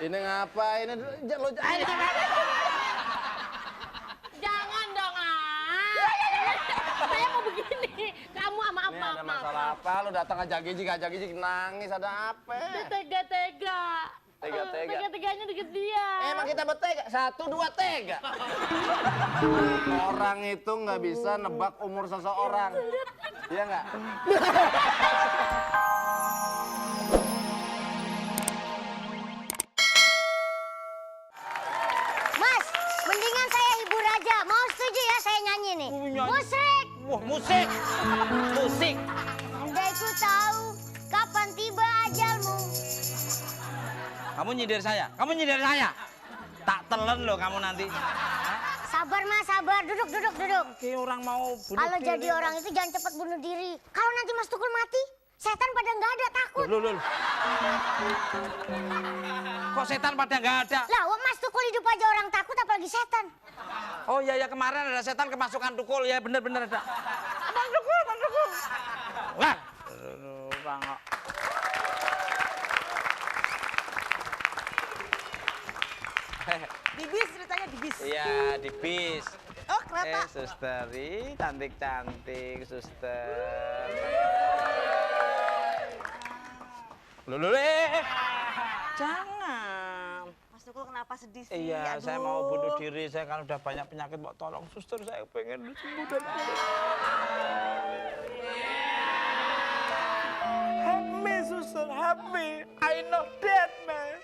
Ini ngapain? Lo Jangan dong, Saya mau begini. Kamu sama apa? Ini ada masalah apa? Lo datang aja gigi nangis, ada apa? Tega-tega. Tega-teganya deket dia. Emang kita bertega? 1, 2, tega. Orang itu nggak bisa nebak umur seseorang. Iya nggak? Mas, mendingan saya hibur aja. Mau setuju ya saya nyanyi nih? Musik. Wah, musik. Musik. Andai ku tahu kapan tiba ajalmu. Kamu nyindir saya? Kamu nyindir saya? Tak telan loh kamu nanti. Sabar mas, sabar. Duduk. Kayak orang mau bunuh Kalau diri. jadi orang itu jangan cepat bunuh diri. Kalau nanti Mas Tukul mati, setan pada nggak ada, takut. Loh. Kok setan pada nggak ada? Lah, Mas Tukul hidup aja orang takut, apalagi setan. Oh iya, kemarin ada setan kemasukan Tukul. Ya bener ada. Bang Tukul. Wah. Bang. Di bis ceritanya, di bis. Iya, di bis. Oh, kereta. Susteri, cantik-cantik, suster. Loh, jangan. Mas Tukul kenapa sedih sih? Iya, Aduh. saya mau bunuh diri. Saya kan udah banyak penyakit, mau tolong suster. Saya pengen sembuh dan help me, suster, help me. I know that, man.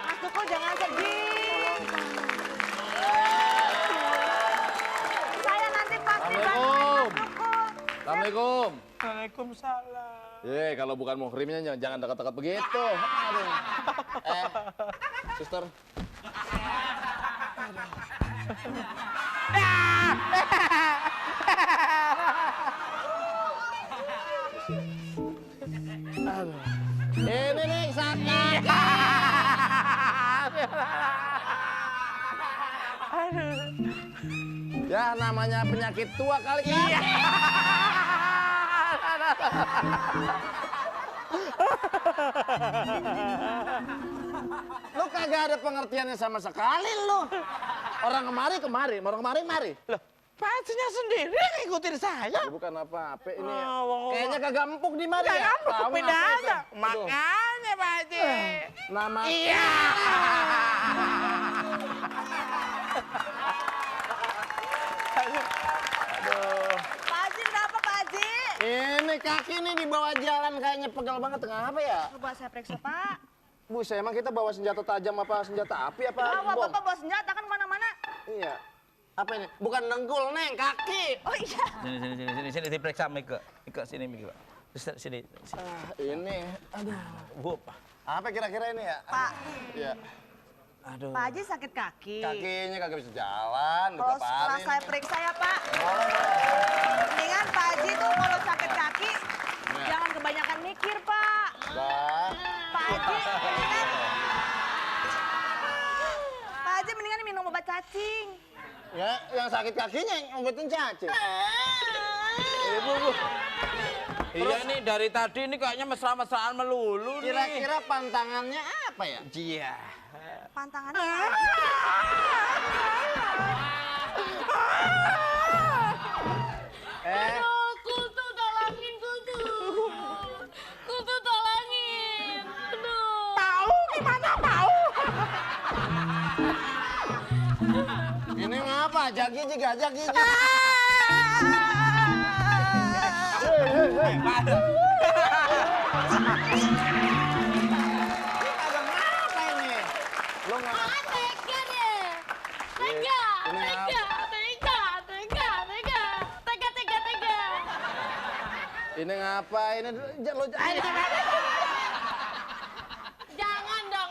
Mas Tukul jangan sedih. Saya nanti pasti bantu Mas Tukul. Assalamualaikum. Waalaikumsalam. Kalau bukan muhrimnya jangan dekat-dekat begitu. Aduh. Suster. Aduh. Ini nih sakit. Ya namanya penyakit tua kali kan. Lu kagak ada pengertiannya sama sekali lu. Orang kemari. Loh, Pacinya sendiri ngikutin saya. ya bukan apa-apa ini. Oh, Kayaknya kagak empuk di mari Gak ya. kamu Tahu pindah ngapa aja. itu? Makanya Pak Haji. Nama Iya. Pak Haji, kenapa Pak Haji? ini kaki nih di bawah jalan kayaknya pegal banget. Kenapa ya? Coba saya periksa, Pak. Bu, saya emang kita bawa senjata tajam apa senjata api apa bom? Bapak bawa senjata kan kemana-mana. Iya. Apa ini? Bukan dengkul, Neng, kaki. Oh iya. Sini diperiksa Mika. Sini Mika. Sini. Ini, aduh. Bu. Apa kira-kira ini ya? Pak. Iya. Aduh. Pak Haji sakit kaki. Kakinya kagak bisa jalan, Kalau setelah dipaparin. saya periksa ya Pak. Boleh. Mendingan Pak Haji tuh kalau sakit kaki Ya. jangan kebanyakan mikir Pak. Bah. Pak Haji mendingan minum obat cacing. Ya, yang sakit kakinya yang obatin cacing. Ibu, Bu. Iya nih dari tadi ini kayaknya mesra-mesraan melulu nih. Kira-kira pantangannya apa ya? Iya. Pantangannya apa? Kutu tolongin, Kutu. Kutu tolongin. Aduh. Tahu gimana tahu? Ini ngapa? Jagi. Ada ngapa ini? Lo ngapa? Tega deh. Tega. Ini ngapa? Ini lo Jangan dong,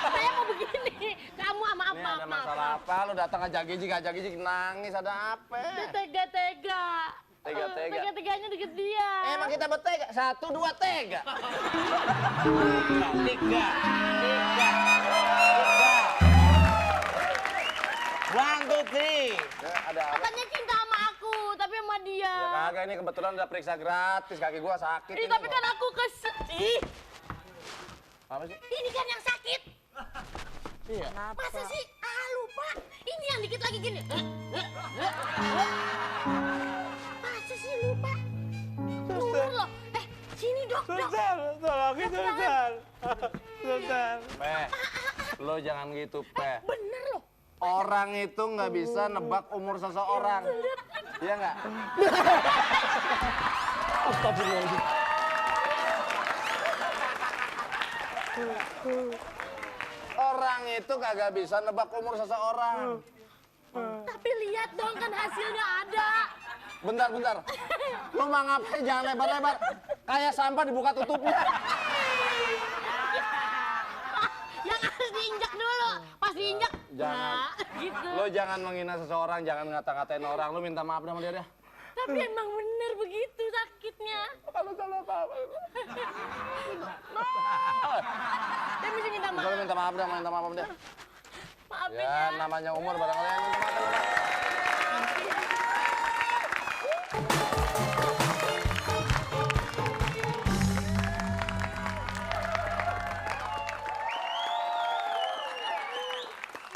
Saya mau begini. Kamu sama Ini apa? ada masalah apa? Lo datang aja gigi nangis, ada apa? Tega-tega. Tega-tega. Tega-teganya deket dia. Emang kita bertega? 1, 2, tega. Tiga. 1, 2, 3. Ada apa? Katanya cinta sama aku, tapi sama dia. Ya kagak, ini kebetulan udah periksa gratis, kaki gua sakit. Ih, ini, tapi Bang. kan aku kesel. Ih, Apa sih? Ini kan yang sakit. Iya. Masa sih? Ah, lupa. Ini yang dikit lagi gini. Masa sih lupa? Nomor loh. Sini dok. Tolongin Sultan. Lo jangan gitu, Pe. Bener loh. Orang itu nggak bisa nebak umur seseorang. Iya nggak? Astagfirullahaladzim. Orang itu kagak bisa nebak umur seseorang. Tapi lihat dong kan hasilnya ada. Bentar. Lu mau ngapain? Jangan lebar-lebar. Kayak sampah dibuka tutupnya. Yang harus diinjak dulu. Pas diinjak. Jangan. Nah, gitu. Lo jangan menghina seseorang, jangan ngata-ngatain orang. Lo minta maaf sama dia deh. Tapi emang bener begitu sakitnya. Kalau salah apa? Dia mesti minta maaf. Kalau minta maaf sama dia. Maafin Ya, ya. namanya umur barangkali yang minta maaf.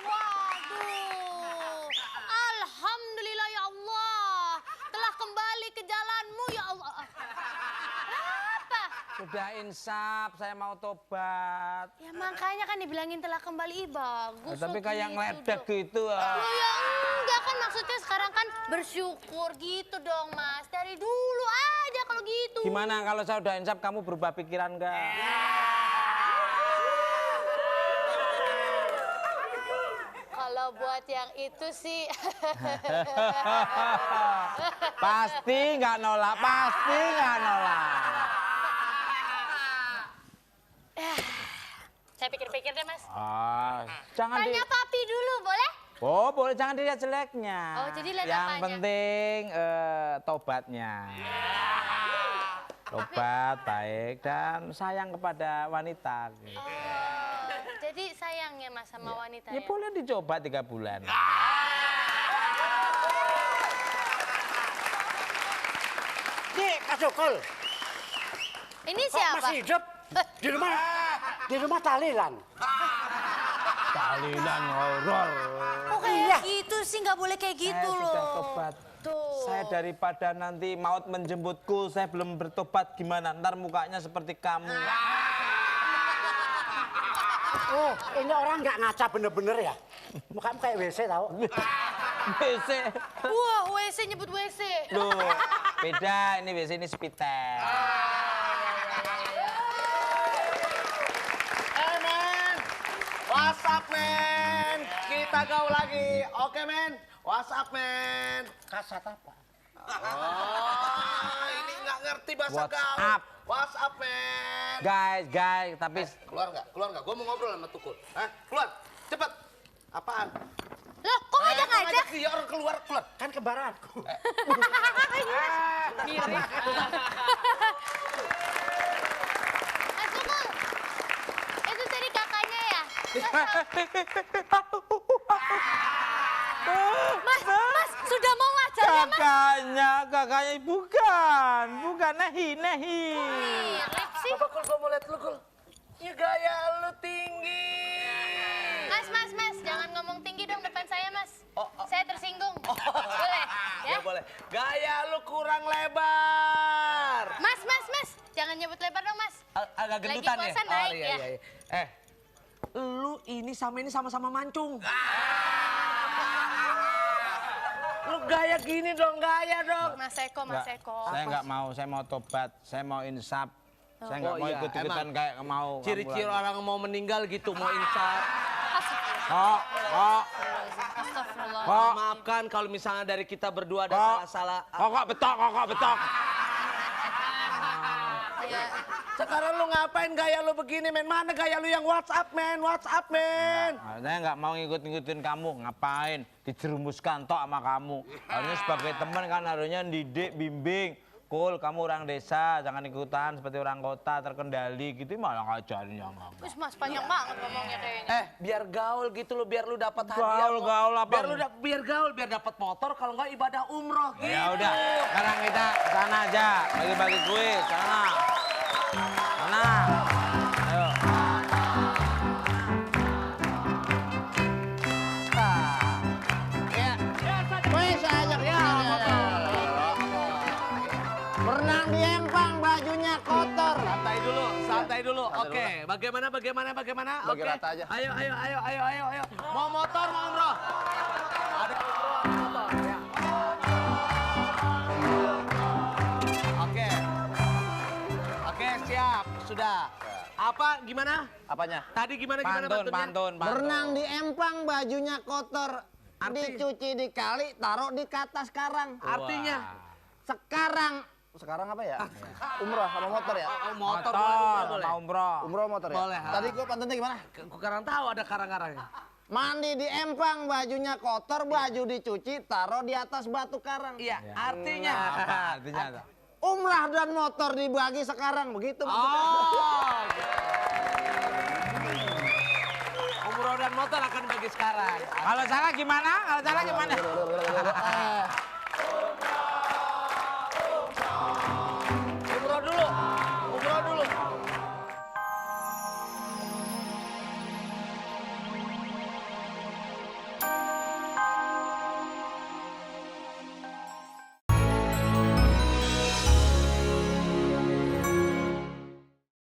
Waduh. Alhamdulillah ya Allah. Telah kembali ke jalanmu ya Allah. Apa? Sudah insaf, saya mau tobat. Ya makanya kan dibilangin telah kembali bagus. Tapi kok kayak gitu, ngeledek Dok. gitu. Loh ya enggak kan maksudnya sekarang kan bersyukur gitu dong Mas. Dari dulu aja kalau gitu. Gimana kalau saya udah insaf, kamu berubah pikiran nggak? Kalau buat yang itu sih. Pasti nggak nolak, pasti nggak nolak. Saya pikir-pikir deh Mas. Jangan Tanya papi dulu boleh? Oh, boleh, jangan dilihat jeleknya. Oh, jadi lihat yang apanya? penting tobatnya. Tobat baik dan sayang kepada wanita. Gitu. Jadi sayang ya Mas sama wanita Ya ya? boleh dicoba 3 bulan. Dik, Mas Jokol. Ini Kok siapa? masih hidup? Di rumah tahlilan. Tahlilan horor. Kok kayak gitu sih, nggak boleh kayak gitu Saya loh. sudah tobat. Tuh. Saya daripada nanti maut menjemputku, saya belum bertobat gimana? Ntar mukanya seperti kamu. Oh, ini orang nggak ngaca bener-bener ya? Mukamu kayak WC tau? WC. Wah, WC nyebut WC. Loh, beda. Ini WC, ini spitel. Men, WhatsApp men, kita gaul lagi, oke men, WhatsApp men. Kasat apa? Oh, ini nggak ngerti bahasa gaul. WhatsApp. WhatsApp men. Guys, tapi Keluar nggak? Gue mau ngobrol sama Tukul. Hah? Keluar, cepet. Apaan? Loh, kok ngajak-ngajak? Dia orang keluar. Kan kembaranku. Mirip. Mas Tukul, itu tadi kakaknya ya? Mas, sudah mau ngajar ya Mas? kakaknya bukan Nehi. Nih, lipsy. Kul, gue mau liat lu, Kul. Ya gaya lu tinggi. Mas, jangan ngomong tinggi dong depan saya, Mas. Saya tersinggung. Boleh? Ya? Ya boleh. Gaya lu kurang lebar. Mas, jangan nyebut lebar dong, Mas. Agak Lagi gendutan ya? puasa naik ya. Lu ini sama-sama mancung. Lu gaya gini dong, gaya dong. Mas Eko. Saya nggak mau, saya mau tobat, saya mau insaf. Saya nggak Oh, mau iya, ikut-ikutan emang kayak mau. Ciri-ciri orang mau meninggal gitu, mau insaf. Kok. Astagfirullah. Maafkan kalau misalnya dari kita berdua ada salah-salah. Kok betok. Ya. Sekarang lu ngapain gaya lu begini, men? Mana gaya lu yang WhatsApp, men? Saya nggak mau ngikut-ngikutin kamu. Ngapain? Dijerumuskan tok sama kamu. Harusnya sebagai teman kan harusnya didik, bimbing. Kul, kamu orang desa, jangan ikutan seperti orang kota terkendali gitu, malah ngajarin yang enggak. Terus Mas panjang banget ngomongnya kayaknya. Biar gaul gitu lo, biar lu dapat hadiah. Gaul apa? Biar gaul, biar dapat motor, kalau nggak ibadah umroh gitu. Ya udah, sekarang kita sana aja, bagi-bagi kue, sana. Ayo. Oke, bagaimana? Bagi Oke. rata aja. Ayo. Mau motor, mau umroh? Ada umroh, ada motor. Ya. Oke, siap. Sudah. Apa, gimana? Apanya? Tadi gimana Pantun. Berenang di empang, bajunya kotor. Dicuci di kali, taruh di kata sekarang. Artinya? Sekarang apa ya? Umroh sama motor ya? Motor, boleh. mau umroh. Umroh motor ya? Boleh. Tadi gua pantunnya gimana? Aku karang tahu ada karang-karangnya. Mandi di empang, bajunya kotor, baju dicuci, taruh di atas batu karang. Iya, artinya. Apa artinya? Umrah dan motor dibagi sekarang, begitu maksudnya. Oh. Umroh dan motor akan bagi sekarang. Kalau salah gimana?